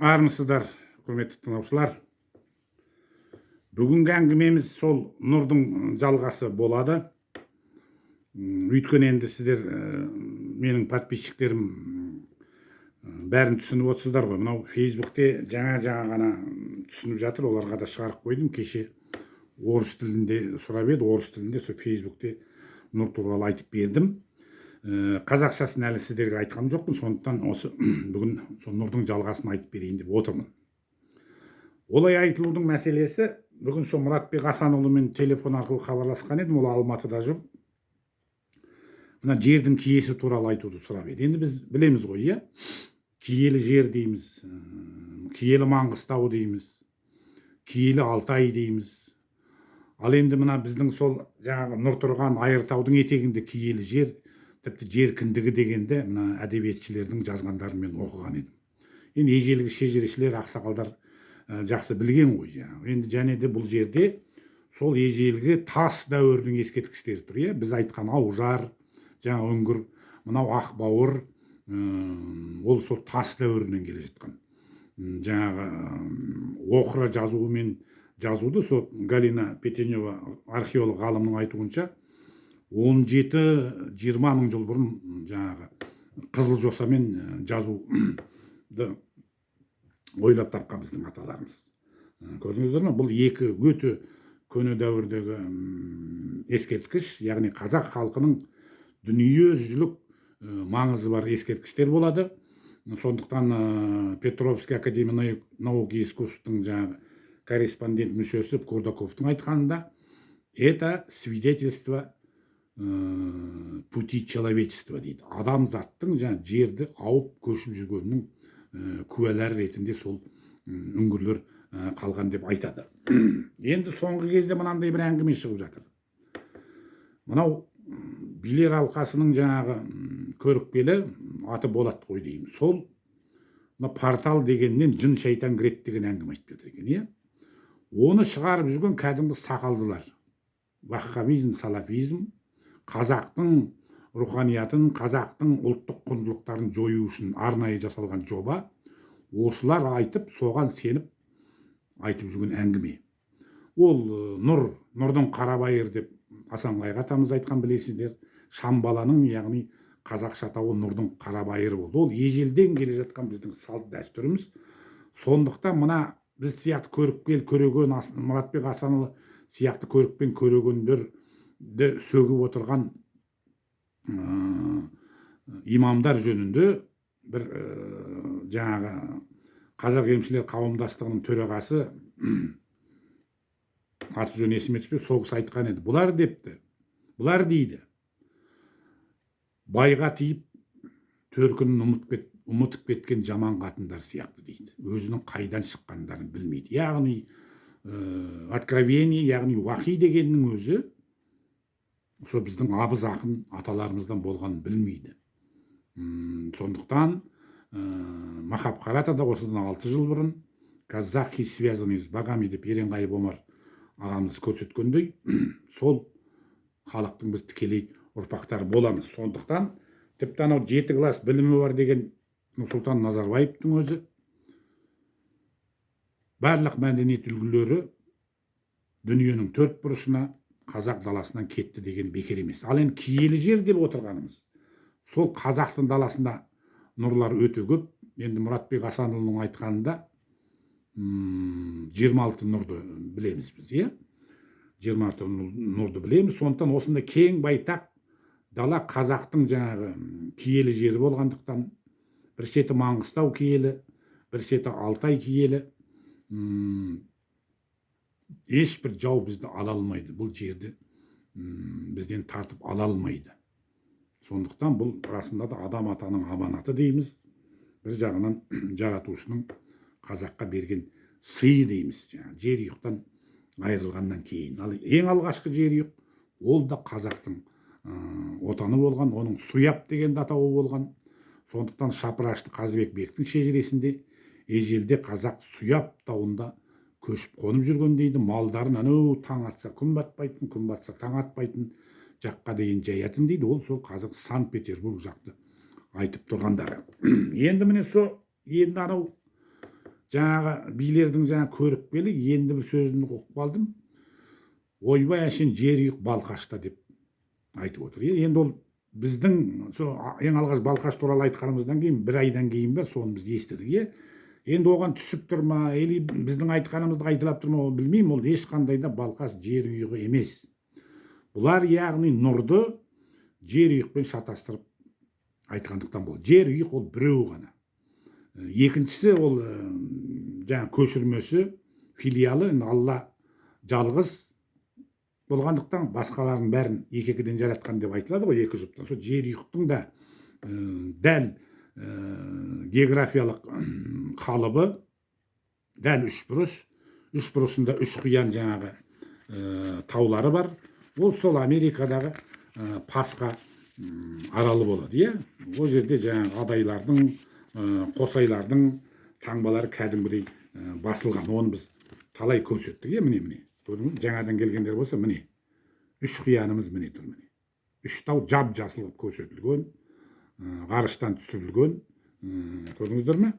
Армысыздар, құрметті тыңдаушылар! Бүгінгі әңгімеміз сол Нұрдың жалғасы болады. Өйткені енді сіздер, менің подписчиктерім, бәрін түсініп отырсыздар ғой. Мынау Фейсбукте жаңа жаңа ғана түсініп жатыр, оларға да шығарып қойдым. Кеше орыс тілінде сұрап еді, орыс тілінде сол Фейсбукте Нұр туралы айтып бердім. Қазақшасын әлі сіздерге айтқан жоқпын, сондықтан осы бүгін сол Нұрдың жалғасын айтып берейін деп отырмын. Олай айтылудың мәселесі, бүгін сол Мұратбек Асанұлымен телефон арқылы хабарласқан едім, ол Алматыда жүр. Мына жердің киесі туралы айтуды сұрап еді. Енді біз білеміз ғой, иә, киелі жер дейміз, киелі Маңғыстау дейміз, киелі Алтай дейміз. Ал енді мына біздің сол жаңағы Нұр тұрған Айыртаудың етегінде киелі жер, тіпті жер кіндігі дегенде мына әдебиетшілердің жазғандарын мен оқыған едім. Енді ежелгі шежірешілер, ақсақалдар жақсы білген ғой жаңағы. Енді және де бұл жерде сол ежелгі тас дәуірдің ескерткіштері тұр, иә. Біз айтқан Аужар, жаңа үңгір, мынау Ақбауыр, ол сол тас дәуірінен келе жатқан. Жаңағы охра жазуымен жазуды сол Галина Петенева археолог ғалымның айтуынша, 17-20 мың жыл бұрын жаңағы қызыл жосамен жазуды ойлап тапқан біздің аталарымыз. Көрдіңіздер ме, бұл екі өте көне дәуірдегі ескерткіш, яғни қазақ халқының дүниежүзілік маңызы бар ескерткіштер болады. Сондықтан Петровский академия наук и искусств тың жаңағы корреспондент мүшесі Курдаковтың айтқанында, «это свидетельство пути человечества» дейді. Адамзаттың жаңа жерді ауып көшіп жүргенінің куәлары ретінде сол үңгірлер қалған деп айтады. Енді соңғы кезде мынандай бір әңгіме шығып жатыр. Мынау билер алқасының жаңағы көріпкелі, аты Болат қой деймін, сол мына портал дегеннен жын шайтан кіреді деген әңгіме айтып жатыр екен, иә. Оны шығарып жүрген кәдімгі сақалдылар, ваххабизм, салафизм, қазақтың руханиятын, қазақтың ұлттық құндылықтарын жою үшін арнайы жасалған жоба. Осылар айтып, соған сеніп айтып жүрген әңгіме ол. Нұр, Нұрдың Қарабайыр деп Асан Қайғы атамыз айтқан, білесіздер. Шамбаланың, яғни қазақша атауы Нұрдың Қарабайыры болды. Ол ежелден келе жатқан біздің салт дәстүріміз. Сондықтан мына біз сияқты көріпкел, көреген Мұратбек Асанұлы сияқты көрікпен көрегендерді сөгіп отырған имамдар жөнінде бір жаңағы Қазақ емшілер қауымдастығының төрағасы, аты жөні есіме түспей, сол кісі айтқан еді. Бұлар депті, бұлар дейді, байға тиіп төркінін ұмытып кеткен жаман қатындар сияқты дейді, өзінің қайдан шыққандарын білмейді. Яғни откровение, яғни уахи дегеннің өзі сол біздің абыз ақын аталарымыздан болғанын білмейді. Сондықтан Махабхаратада осыдан 6 жыл бұрын «Казахи связаны с богами» деп Еренғайып Омар ағамыз көрсеткендей, сол халықтың біз тікелей ұрпақтары боламыз. Сондықтан тіпті анау жеті класс білімі бар деген Нұрсұлтан Назарбаевтың өзі барлық мәдениет үлгілері дүниенің төрт бұрышына қазақ даласынан кетті деген бекер емес. Ал енді киелі жер деп отырғанымыз сол қазақтың даласында нұрлар өте көп. Енді Мұратбек Асанұлының айтқанында, 26 нұрды білеміз біз, иә, 26 нұрды білеміз. Сондықтан осындай кең байтақ дала қазақтың жаңағы киелі жері болғандықтан, бір шеті Маңғыстау киелі, бір шеті Алтай киелі, ешбір жау бізді ала алмайды, бұл жерді бізден тартып ала алмайды. Сондықтан бұл расында да Адам атаның аманаты дейміз, бір жағынан жаратушының қазаққа берген сыйы дейміз, жаңағы жерұйықтан айырылғаннан кейін. Ал ең алғашқы жерұйық ол да қазақтың отаны болған, оның Суяб деген де атауы болған. Сондықтан Шапырашты Қазыбек бектің шежіресінде ежелде қазақ Суяб тауында көшіп қонып жүрген дейді. Малдарын анау таң атса күн батпайтын, күн батса таң атпайтын жаққа дейін жаятын дейді. Ол сол қазір Санкт Петербург жақты айтып тұрғандары. Енді міне, сол енді анау Жаңағы билердің жаңа көріпкелі, енді бір сөзін ұғып қалдым. Ойбай, әшейін жер ұйық Балқашта деп айтып отыр. Енді ол біздің сол ең алғаш Балқаш туралы айтқанымыздан кейін бір айдан кейін бе соны біз естідік, иә. Енді оған түсіп тұр ма, или біздің айтқанымызды қайталап тұр ма, білмеймін. Ол ешқандай да Балқаш жер ұйығы емес. Бұлар яғни нұрды жер ұйықпен шатастырып айтқандықтан болды. Жер ұйық ол біреу ғана. Екіншісі ол жаңа көшірмесі, филиалы. Енді Алла жалғыз болғандықтан басқалардың бәрін екі екіден жаратқан деп айтылады ғой, екі жұптан. Сол жер ұйықтың да дәл географиялық қалыбы дәл үшбұрыш, үш бұрышында үш қиян жаңағы таулары бар. Ол сол Америкадағы Пасха аралы болады, иә. Ол жерде жаңағы адайлардың, қосайлардың таңбалары кәдімгідей басылған. Оны біз талай көрсеттік, иә. Міне, міне, көрдіңіз, жаңадан келгендер болса, міне, үш қиянымыз міне тұр, міне, үш тау жап жасыл қылып көрсетілген, ғарыштан түсірілген, көрдіңіздер ме?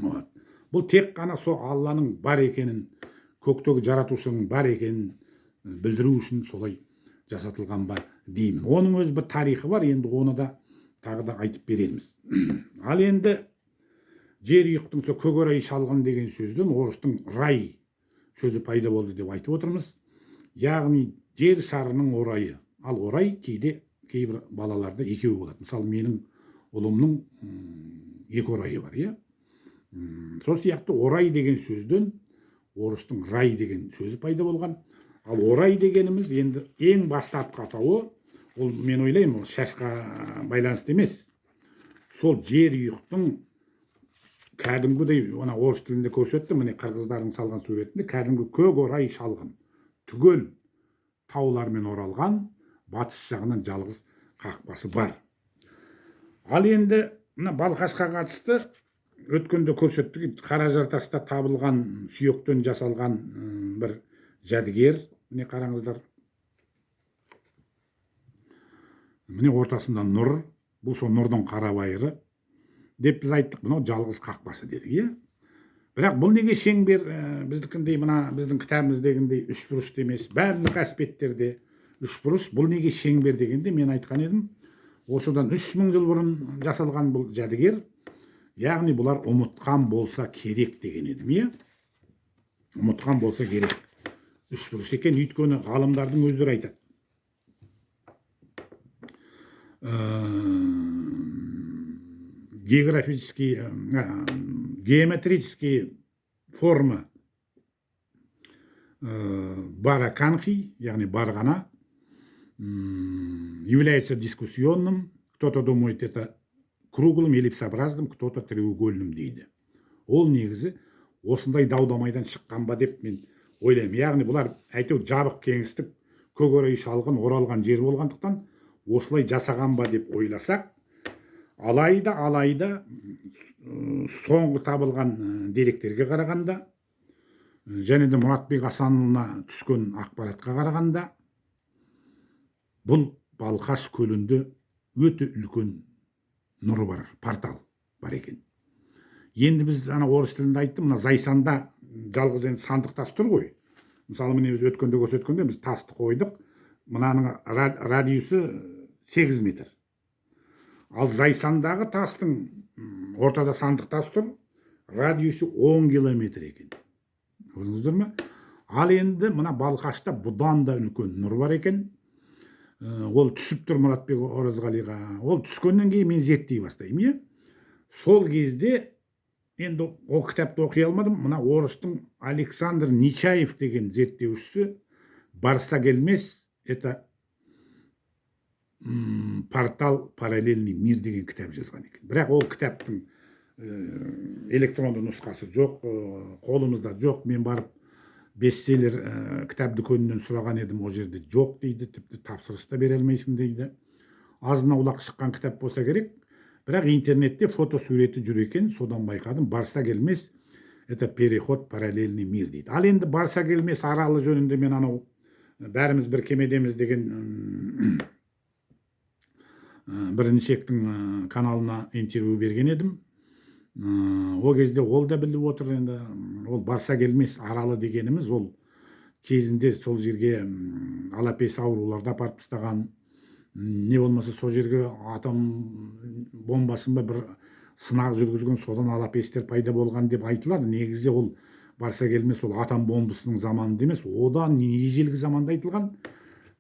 Вот. Бұл тек қана сол Алланың бар екенін, көктегі жаратушының бар екенін білдіру үшін солай жасатылған ба деймін. Оның өз бір тарихы бар, енді оны да тағы да айтып береміз. Ал енді жер ұйықтың сол көк орай шалғын деген сөзден орыстың рай сөзі пайда болды деп айтып отырмыз, яғни жер шарының орайы. Ал орай кейде кейбір балаларда екеу болады. Мысалы, менің ұлымның екі орайы бар, иә. Сол сияқты орай деген сөзден орыстың рай деген сөзі пайда болған. Ал орай дегеніміз енді ең бастапқы атауы ол, мен ойлаймын, ол шашқа байланысты емес, сол жер ұйықтың кәдімгідей ана орыс тілінде көрсетті, міне, қырғыздардың салған суретінде кәдімгі көк орай шалғын, түгел таулармен оралған, батыс жағынан жалғыз қақпасы бар. Ал енді мына Балқашқа қатысты өткенде көрсеттік, қара жартаста табылған сүйектен жасалған бір жәдігер. Міне, қараңыздар, міне, ортасында нұр, бұл сол нұрдың қарабайыры деп біз айттық. Мынау жалғыз қақпасы дедік, иә. Бірақ бұл неге шеңбер, біздікіндей, мына біздің кітабымыздегіндей үшбұрышты емес, барлық әспеттерде үшбұрыш, бұл неге шеңбер дегенде мен айтқан едім, осыдан 3000 жыл бұрын жасалған бұл жәдігер, яғни бұлар ұмытқан болса керек деген едім, иә, ұмытқан болса керек үшбұрыш екен. Өйткені ғалымдардың өздері айтады, географический, геометрические формы Бараканхи, яғни Барғана, является дискуссионным. Кто-то думает это круглым, эллипсообразным, кто-то треугольным дейді. Ол негізі осындай дау-дамайдан шыққан ба деп мен ойлаймын. Яғни бұлар әйтеуір жабық кеңістік, көк орай шалғын оралған жер болғандықтан осылай жасаған ба деп ойласақ, алайда соңғы табылған деректерге қарағанда және де Мұратбек Асанұлына түскен ақпаратқа қарағанда, бұл Балқаш көлінде өте үлкен нұр бар, портал бар екен. Енді біз ана орыс тілінде айттым, мына Зайсанда жалғыз енді сандық тас тұр ғой. Мысалы, міне, біз өткенде көрсеткенде біз тасты қойдық, мынаның радиусы 8 метр. Ал Зайсандағы тастың ортада сандық тас тұр, радиусы 10 километр екен. Көрдіңіздер ме? Ал енді мына Балқашта бұдан да үлкен нұр бар екен. Ол түсіп тұр Мұратбек Оразғалиға. Ол түскеннен кейін мен зерттей бастаймын, иә. Сол кезде енді ол кітапты оқи алмадым. Мына орыстың Александр Нечаев деген зерттеушісі «Барса келмес это портал параллельный мир» деген кітап жазған екен. Бірақ ол кітаптың электронды нұсқасы жоқ, қолымызда жоқ. Мен барып бестселлер кітап дүкенінен сұраған едім, ол жерде жоқ дейді, тіпті тапсырыс та бере алмайсың дейді. Азын аулақ шыққан кітап болса керек, бірақ интернетте фото суреті жүр екен, содан байқадым. «Барса келмес это переход параллельный мир» дейді. Ал енді Барса келмес аралы жөнінде мен анау «Бәріміз бір кемедеміз» деген біріншектің каналына интервью берген едім. Ол кезде ол да біліп отыр енді. Ол Барса келмес аралы дегеніміз, ол кезінде сол жерге алапес ауруларды апарып тастаған, не болмаса сол жерге атом бомбасын ба бір сынақ жүргізген, содан алапестер пайда болған деп айтылады. Негізі ол Барса келмес ол атом бомбасының заманында емес, одан ежелгі заманда айтылған.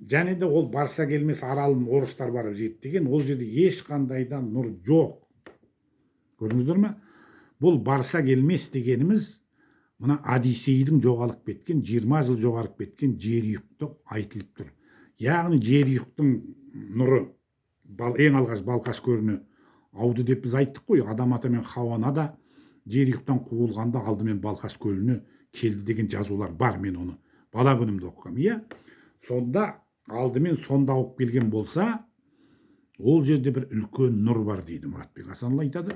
Және де ол Барса келмес аралын орыстар барып зерттеген, ол жерде ешқандай да нұр жоқ. Көрдіңіздер ме? Бұл Барса келмес дегеніміз мына Одиссейдің жоғалып кеткен, 20 жыл жоғалып кеткен Жерұйықты айтылып тұр. Яғни Жерұйықтың нұры ең алғаш Балқаш көліне ауды деп біз айттық қой. Адам ата мен Хауа ана да Жерұйықтан қуылғанда алдымен Балқаш көліне келді деген жазулар бар. Мен оны бала күнімде оқығанмын, иә. Сонда алдымен сонда ауып келген болса, ол жерде бір үлкен нұр бар дейді, Мұратбек Асанұлы айтады.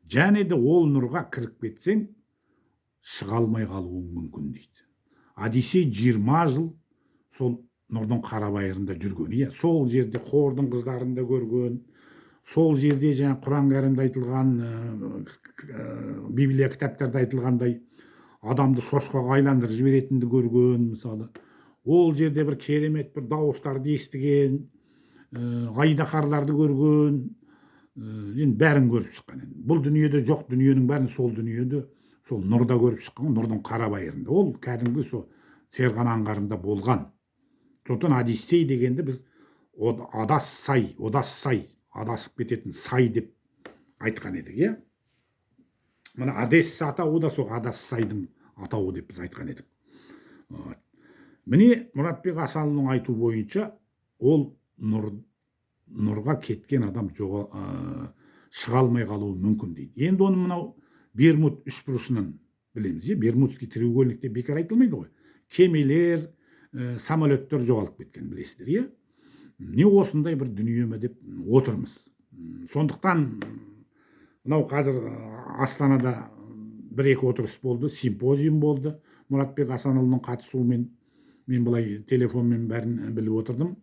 Және де ол нұрға кіріп кетсең, шыға алмай қалуың мүмкін дейді. Одиссей 20 жыл сол нұрдың қарабайырында жүрген, иә. Сол жерде Хордың қыздарын да көрген, сол жерде жаңа Құран Кәрімде айтылған, Библия кітаптарда айтылғандай адамды шошқаға айландырып жіберетінді көрген. Мысалы, ол жерде бір керемет бір дауыстарды естіген, айдаһарларды көрген, енді бәрін көріп шыққан. Енді бұл дүниеде жоқ дүниенің бәрін сол дүниеде, сол нұрда көріп шыққан, нұрдың қарабайырында. Ол кәдімгі сол Ферғана аңғарында болған. Сондықтан Одиссей дегенді біз адас сай, одас сай, адасып кететін сай деп айтқан едік, иә. Мына Одесса атауы да сол адас сайдың атауы деп біз айтқан едік. Вот. Міне, Мұратбек Асанұлының айтуы бойынша, ол нұрға кеткен адам шыға алмай қалуы мүмкін дейді. Енді оны мынау Бермуд үшбұрышынан білеміз, иә. Бермудский треугольник деп бекер айтылмайды ғой. Кемелер, самолеттер жоғалып кеткен, білесіздер, иә. Не осындай бір дүние ме деп отырмыз. Сондықтан мынау қазір Астанада бір екі отырыс болды, симпозиум болды Мұратбек Асанұлының қатысуымен. Мен былай телефонмен бәрін біліп отырдым.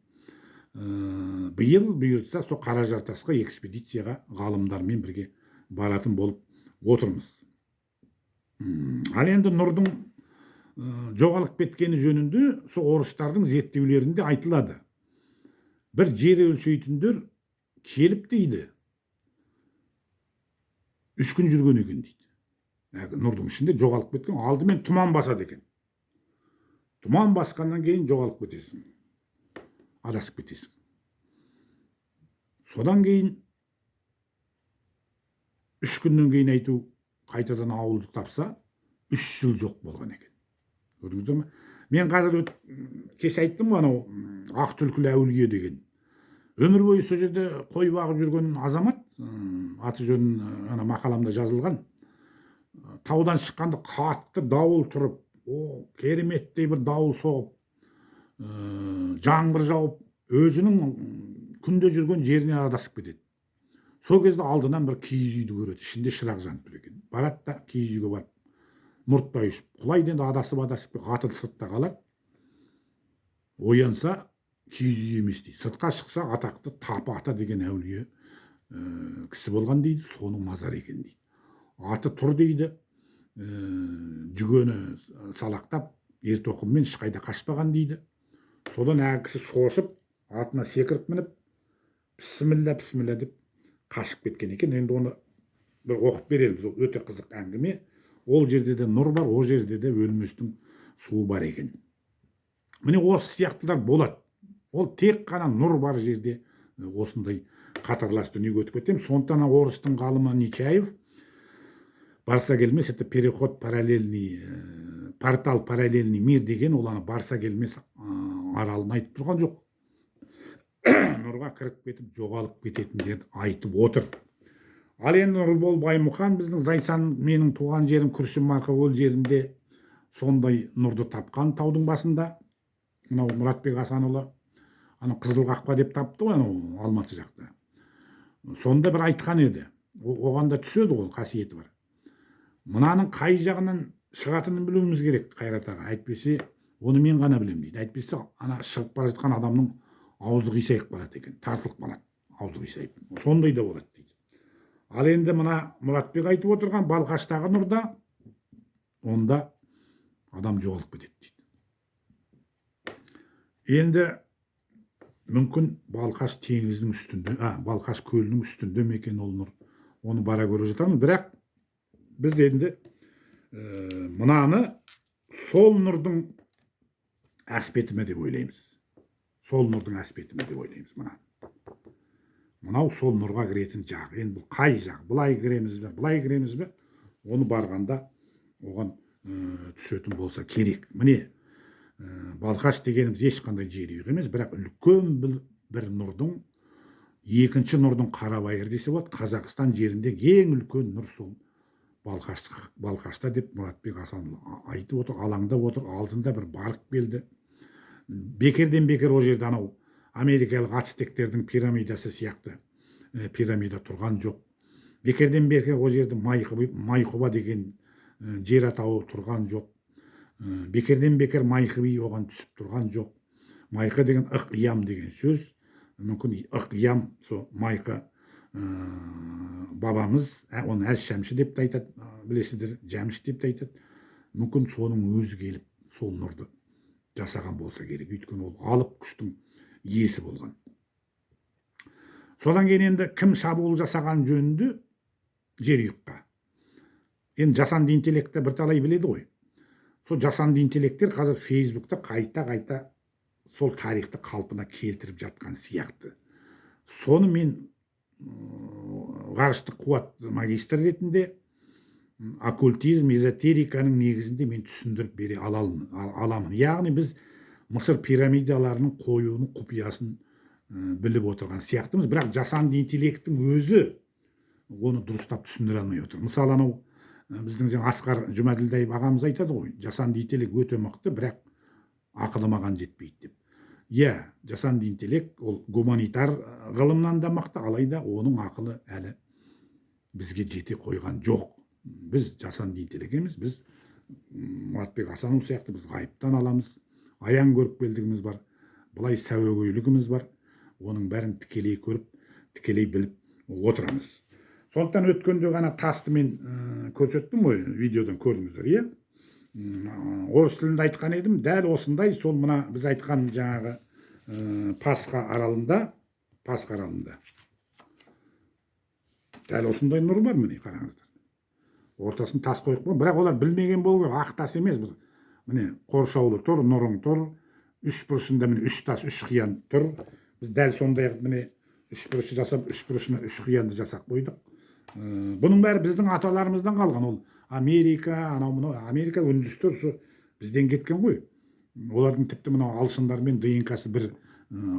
Биыл бұйыртса, сол Қара жартасқа экспедицияға ғалымдармен бірге баратын болып отырмыз. Ал енді нұрдың жоғалып кеткені жөнінде сол орыстардың зерттеулерінде айтылады. Бір жер өлшейтіндер келіп дейді, 3 күн жүрген екен дейді. Әлгі нұрдың ішінде жоғалып кеткен. Алдымен тұман басады екен. Тұман басқаннан кейін жоғалып кетесің, адасып кетесің. Содан кейін 3 күннен кейін әйтеу қайтадан ауылды тапса, 3 жыл жоқ болған екен. Көрдіңіздер ме? Мен қазір кеше айттым ғой, анау Ақ түлкілі әулие деген, өмір бойы сол жерде қой бағып жүрген азамат, аты жөні ана мақаламда жазылған. Таудан шыққанда қатты дауыл тұрып, о кереметтей бір дауыл соғып, жаңбыр жауып, өзінің күнде жүрген жерінен адасып кетеді. Сол кезде алдынан бір киіз үйді көреді, ішінде шырақ жанып тұр екен. Барады да, киіз үйге барып мұрттай ұшып құлайды. Енді адасып адасып аты сыртта қалады. Оянса, киіз үй емес дейді. Сыртқа шықса, атақты Тапы ата деген әулие кісі болған дейді, соның мазары екен дейді. Аты тұр дейді, жүгені салақтап, ер тоқыммен ешқайда қашпаған дейді. Содан әлгі кісі шошып, атына секіріп мініп, пісміллә, пісміллә деп қашып кеткен екен. Енді оны бір оқып берерміз, ол өте қызық әңгіме. Ол жерде де нұр бар, ол жерде де өлместің суы бар екен. Міне, осы сияқтылар болады. Ол тек қана нұр бар жерде осындай қатарлас дүниеге өтіп кетеміз. Сондықтан орыстың ғалымы Нечаев Барса келмес — это переход параллельный, портал параллельный мир деген. Ол ана Барса келмес аралын айтып тұрған жоқ, нұрға кіріп кетіп жоғалып кететіндерді айтып отыр. Ал енді Нұрбол Баймұхан біздің Зайсан, менің туған жерім Күршім, Марқакөл жерінде сондай нұрды тапқан таудың басында. Мынау Мұратбек Асанұлы ана Қызыл қақпа деп тапты ғой анау Алматы жақта. Сонда бір айтқан еді, оған да түседі ғой, қасиеті бар. Мынаның қай жағынан шығатынын білуіміз керек, Қайрат аға, әйтпесе оны мен ғана білемін дейді. Әйтпесе ана шығып бара жатқан адамның аузы қисайып қалады екен, тартылып қалады аузы қисайып, сондай да болады дейді. Ал енді мына Мұратбек айтып отырған Балқаштағы нұрда, онда адам жоғалып кетеді дейді. Енді мүмкін Балқаш теңізінің үстінде, Балқаш көлінің үстінде ме екен ол нұр, оны бара көре жатармыз. Бірақ біз енді мынаны сол нұрдың әспеті ме деп ойлаймыз, сол нұрдың әспеті ме деп ойлаймыз. Мынау сол нұрға кіретін жағы. Енді бұл қай жақ, былай кіреміз бе, былай кіреміз бе, оны барғанда оған түсетін болса керек. Міне, Балқаш дегеніміз ешқандай жерұйық емес, бірақ үлкен бір нұрдың, екінші нұрдың қарабайыры десе болады. Қазақстан жерінде ең үлкен нұр сол Балқашта деп Мұратбек Асанұлы айтып отыр, алаңдап отыр. Алдында бір барып келді. Бекерден бекер ол жерде анау америкалық ацтектердің пирамидасы сияқты пирамида тұрған жоқ. Бекерден бекер ол жерде Майқұба деген жер атауы тұрған жоқ. Бекерден бекер Майқы би оған түсіп тұрған жоқ. Майқы деген ық иям деген сөз. Мүмкін ық иям сол Майқы бабамыз, оны Әз Шәмші деп те айтады, білесіздер, Жәміш деп те айтады. Мүмкін соның өзі келіп сол нұрды жасаған болса керек, өйткені ол алып күштің иесі болған. Содан кейін енді кім шабуыл жасаған жөнінде жерұйыққа, енді жасанды интеллектті бірталай біледі ғой. Сол жасанды интеллекттер қазір Фейсбукта қайта қайта сол тарихты қалпына келтіріп жатқан сияқты. Соны мен ғарыштық қуат магистр ретінде, оккультизм, эзотериканың негізінде мен түсіндіріп бере аламын. Яғни біз Мысыр пирамидаларының қоюының құпиясын біліп отырған сияқтымыз, бірақ жасанды интеллекттің өзі оны дұрыстап түсіндіре алмай отыр. Мысалы, анау біздің жаңа Асқар Жұмәділдаев ағамыз айтады ғой, жасанды интеллект өте мықты, бірақ ақылы маған жетпейді деп. Иә, жасанды интеллект ол гуманитар ғылымнан да мықты, алайда оның ақылы әлі бізге жете қойған жоқ. Біз жасанды интеллект емес, біз Мұратбек Асанұлы сияқты біз ғайыптан аламыз, аян көріп келдігіміз бар, былай сәуегейлігіміз бар, оның бәрін тікелей көріп, тікелей біліп отырамыз. Сондықтан өткенде ғана тасты мен көрсеттім ғой, видеодан көрдіңіздер, иә. Орыс тілінде айтқан едім, дәл осындай сол мына біз айтқан жаңағы Пасха аралында дәл осындай нұр бар. Міне, қараңыздар, ортасын тас қойып қойған, бірақ олар білмеген болу керек, ақ тас емес бұл. Міне, қоршаулы тұр, нұрың тұр, үш бұрышында міне үш тас, үш қиян тұр. Біз дәл сондай қылып, міне, үш бұрышы жасап, үш бұрышына үш қиянды жасап қойдық. Бұның бәрі біздің аталарымыздан қалған. Ол Америка, анау мынау Америка, үндістер сол бізден кеткен ғой. Олардың тіпті мынау ағылшындармен ДНК-сы бір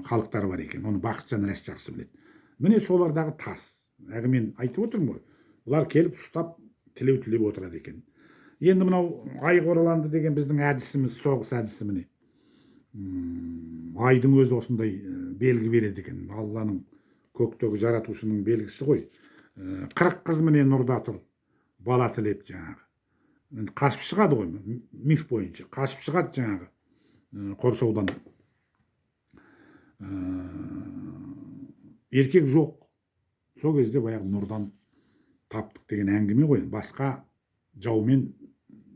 халықтары бар екен, оны Бақытжан Рәш жақсы біледі. Міне, солардағы тас. Әлгі мен айтып отырмын ғой, бұлар келіп ұстап, тілеу тілеп отырады екен. Енді мынау ай қораланды деген біздің әдісіміз, соғыс әдісі. Міне, айдың өзі осындай белгі береді екен, Алланың, көктегі жаратушының белгісі ғой. 40 қыз міне нұрда тұр, бала тілеп. Жаңағы енді қашып шығады ғой, миф бойынша қашып шығады жаңағы қоршаудан. Еркек жоқ, сол кезде баяғы нұрдан таптық деген әңгіме ғой. Енді басқа жаумен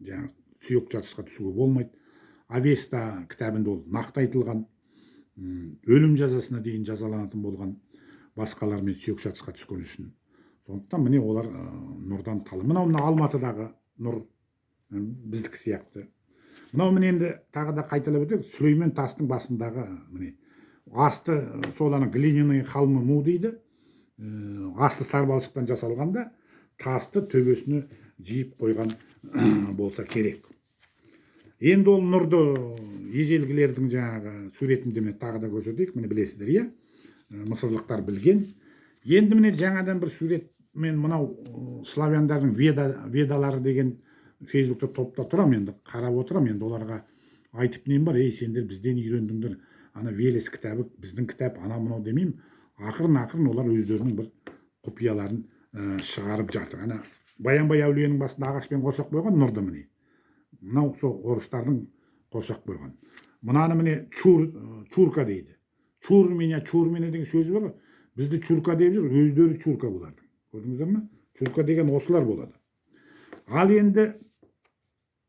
жаңағы сүйек жатысқа түсуге болмайды. Авеста кітабында ол нақты айтылған. Өлім жазасына дейін жазаланатын болған басқалармен сүйек жатысқа түскен үшін. Сондықтан міне, олар нұрдан талы. Мынау мына Алматыдағы нұр, біздікі сияқты. Мынау міне, енді тағы да қайталап өтейік, Сүлеймен тастың басындағы, міне, асты сол ана глиняный холмы Му дейді. Асты сары балшықтан жасалған да, тасты төбесіне жиып қойған болса керек. Енді ол нұрды ежелгілердің жаңағы суретінде міне тағы да көрсетейік. Міне, білесіздер, иә. Мысырлықтар білген. Енді міне, жаңадан бір сурет. Мен мынау славяндардың ведалары деген Фейсбукта топта тұрамын, енді қарап отырамын. Енді оларға айтып нем бар, ей, сендер бізден үйрендіңдер, ана Велес кітабы біздің кітап, анау мынау демеймін. Ақырын ақырын олар өздерінің бір құпияларын шығарып жатыр. Ана Баянбай әулиенің басында ағашпен қоршап қойған нұрды, міне, мынау сол орыстардың қоршап қойған. Мынаны міне чур, чурка дейді. Чур меня, чур меня деген сөзі бар ғой. Бізді чурка деп жүр, өздері чурка бұлардың. Көрдіңіздер ме? Чурка деген осылар болады. Ал енді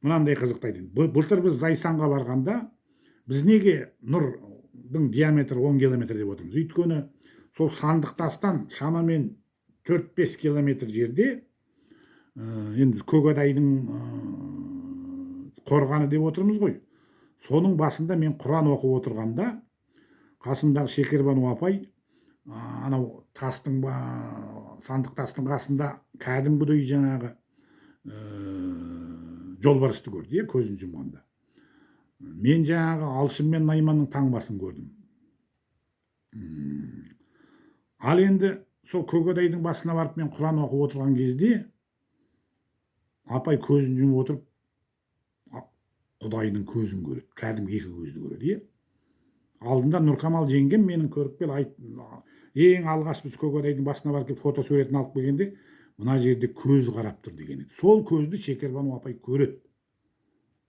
мынандай қызықты айтайын. Былтыр біз Зайсанға барғанда, біз неге нұрдың диаметрі 10 километр деп отырмыз? Өйткені сол сандық тастан шамамен 4-5 километр жерде, енді біз Көкадайдың қорғаны деп отырмыз ғой. Соның басында мен Құран оқып отырғанда, қасымдағы Шекербану апай анау тастың, сандық тастың қасында кәдімгідей жаңағы жолбарысты көрді, иә, көзін жұмғанда. Мен жаңағы Алшын мен Найманның таңбасын көрдім. Ал енді сол Көкадайдың басына барып, мен Құран оқып отырған кезде, апай көзін жұмып отырып Құдайдың көзін көреді, кәдімгі екі көзді көреді, иә. Алдында Нұркамал жеңгем, менің көріпкел, айт, ең алғаш біз Көкадайдың басына барып келіп, фото суретін алып келгенде, мына жерде көз қарап тұр деген еді. Сол көзді Шекербану апай көреді,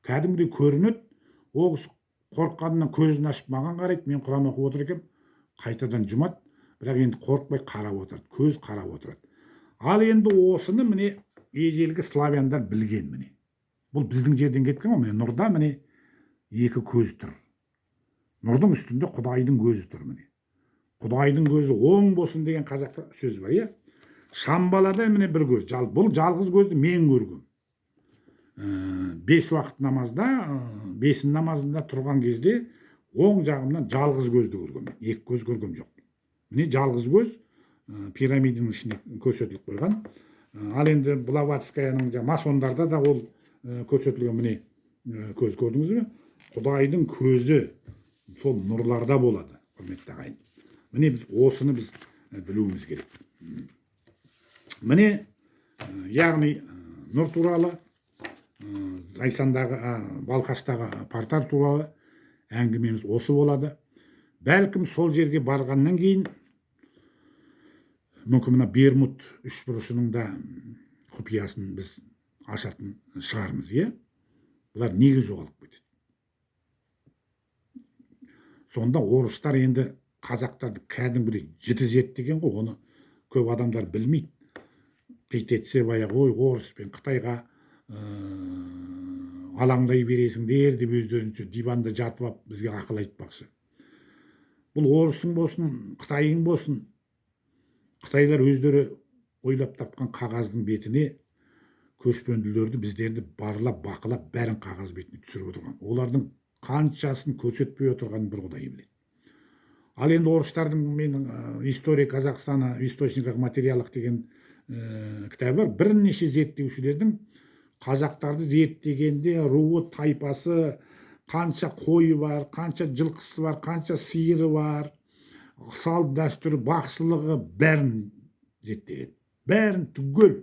кәдімгідей көрінеді. Ол кісі қорыққанынан көзін ашып маған қарайды, мен Құран оқып отыр екенмін, қайтадан жұмады, бірақ енді қорықпай қарап отырады, көз қарап отырады. Ал енді осыны, міне, ежелгі славяндар білген. Міне, бұл біздің жерден кеткен ғой. Міне, нұрда, міне, екі көз тұр, нұрдың үстінде Құдайдың көзі тұр. Міне, Құдайдың көзі оң болсын деген қазақта сөз бар, иә. Шамбалада, міне, бір көз. Бұл жалғыз көзді мен көргем. Бес уақыт намазда, бесін намазында тұрған кезде оң жағымнан жалғыз көзді көргем, екі көз көргем жоқ. Міне, жалғыз көз пирамиданың ішінде көрсетіліп қойған. Ал енді Блаватскаяның, масондарда да ол көрсетілген. Міне, көз, көрдіңіз бе? Құдайдың көзі сол нұрларда болады, құрметті ағайын. Міне, біз осыны біз білуіміз керек. Міне, яғни нұр туралы, Зайсандағы, Балқаштағы портал туралы әңгімеміз осы болады. Бәлкім, сол жерге барғаннан кейін, мүмкін, мына Бермуд үшбұрышының да құпиясын біз ашатын шығармыз, иә. Бұлар неге жоғалып кетеді сонда? Орыстар енді қазақтарды кәдімгідей жіті зерттеген ғой, оны көп адамдар білмейді. Қит етсе, баяғы, ой, орыс пен қытайға алаңдай бересіңдер деп, өздерінше диванда жатып алып бізге ақыл айтпақшы. Бұл орысың болсын, қытайың болсын, қытайлар өздері ойлап тапқан қағаздың бетіне көшпенділерді, біздерді барлап, бақылап, бәрін қағаз бетіне түсіріп отырған. Олардың қаншасын көрсетпей отырғанын бір Құдай біледі. Ал енді орыстардың менің «История Казахстана в источниках, материалах» деген кітабы бар. Бірнеше зерттеушілердің қазақтарды зерттегенде руы, тайпасы, қанша қойы бар, қанша жылқысы бар, қанша сиыры бар, салт дәстүрі, бақсылығы, бәрін зерттеген, бәрін түгел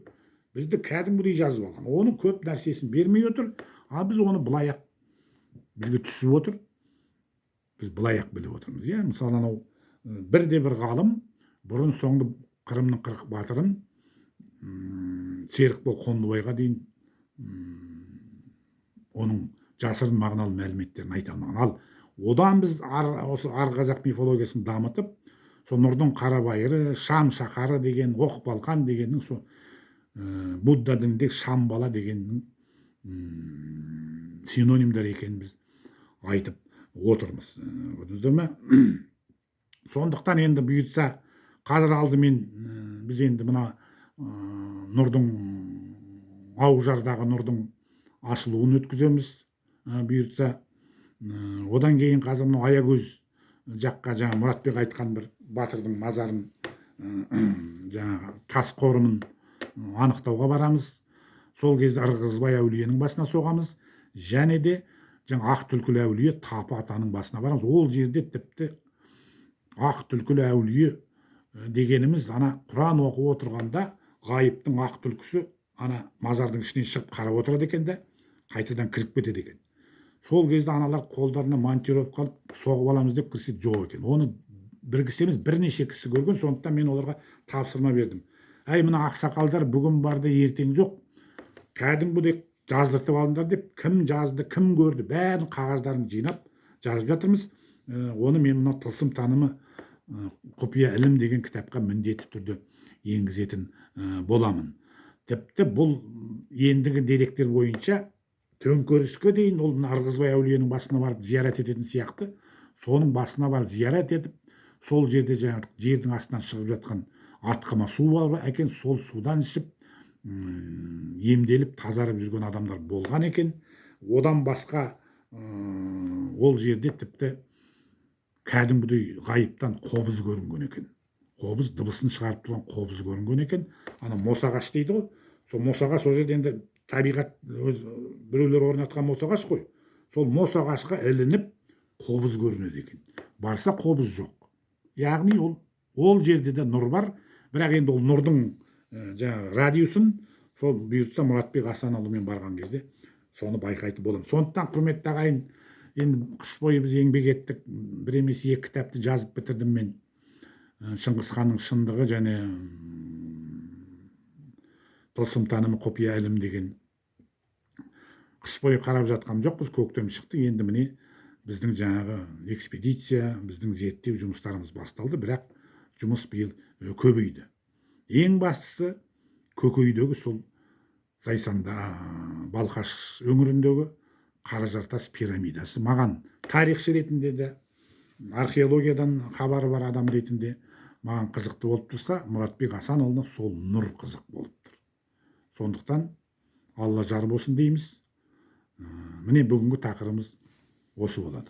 бізді кәдімгідей жазып алған. Оның көп нәрсесін бермей отыр, ал біз оны былай ақ бізге түсіп отыр, біз былай ақ біліп отырмыз, иә. Мысалы, анау бірде бір ғалым бұрын соңды Қырымның 40 батырын, Серікбол Қондыбайға дейін оның жасырын мағыналы мәліметтерін айта алмаған. Ал одан біз осы ар қазақ мифологиясын дамытып, сол Нұрдың Қарабайыры, Шам шаһары деген, Оқбалқан дегеннің, сол Будда дініндегі Шамбала дегеннің синонимдер екенін біз айтып отырмыз. Көрдіңіздер ме? Сондықтан енді бұйыртса, қазір алдымен біз енді мына нұрдың, Аужардағы нұрдың ашылуын өткіземіз, бұйыртса. Одан кейін қазір мынау Аягөз жаққа, жаңа Мұратбек айтқан бір батырдың мазарын, жаңағы тас қорымын анықтауға барамыз. Сол кезде Ырғызбай әулиенің басына соғамыз және де жаңа Ақ Түлкілі әулие Тапы атаның басына барамыз. Ол жерде тіпті Ақ Түлкілі әулие дегеніміз, ана Құран оқып отырғанда ғайыптың ақ түлкісі ана мазардың ішінен шығып қарап отырады екен де, қайтадан кіріп кетеді екен. Сол кезде аналар қолдарына монтировка алып, соғып аламыз деп кірсе, жоқ екен. Оны бір кісі емес, бірнеше кісі көрген. Сондықтан мен оларға тапсырма бердім: әй, мына ақсақалдар бүгін бар да, ертең жоқ, кәдімгідей жаздыртып алыңдар деп. Кім жазды, кім көрді, бәрін қағаздарын жинап жазып жатырмыз. Оны мен мына «Тылсым танымы, құпия ілім» деген кітапқа міндетті түрде енгізетін. боламын. Тіпті бұл ендігі деректер бойынша төңкеріске дейін ол мына Ырғызбай әулиенің басына барып зиярат ететін сияқты, соның басына барып зиярат етіп, сол жерде жаңағы жердің астынан шығып жатқан атқыма су бар екен, сол судан ішіп, емделіп, тазарып жүрген адамдар болған екен. Одан басқа ол жерде тіпті кәдімгідей ғайыптан қобыз көрінген екен. Қобыз дыбысын шығарып тұрған қобыз көрінген екен. Ана мосағаш дейді ғой, сол мосағаш ол жерде енді табиғат өз біреулер орнатқан мосағаш қой, сол мосағашқа ілініп қобыз көрінеді екен. Барса, қобыз жоқ. Яғни ол жерде де нұр бар, бірақ енді ол нұрдың жаңағы радиусын сол бұйыртса, Мұратбек Асанұлымен барған кезде соны байқайтын боламын. Сондықтан, құрметті ағайын, енді қыс бойы біз еңбек еттік. Бір емес, екі кітапты жазып бітірдім мен: Шыңғыс ханның шындығы және Тылсым танымы құпия ілім деген. Қыс бойы қарап жатқан жоқпыз, көктем шықты. Енді міне, біздің жаңағы экспедиция, біздің зерттеу жұмыстарымыз басталды. Бірақ жұмыс биыл көбейді. Ең бастысы, көкейдегі сол Зайсанда, Балқаш өңіріндегі Қаражартас пирамидасы маған тарихшы ретінде де, археологиядан хабары бар адам ретінде маған қызықты болып тұрса, Мұратбек Асанұлына сол нұр қызық болып тұр. Сондықтан Алла жар болсын дейміз. Міне, бүгінгі тақырыбымыз осы болады.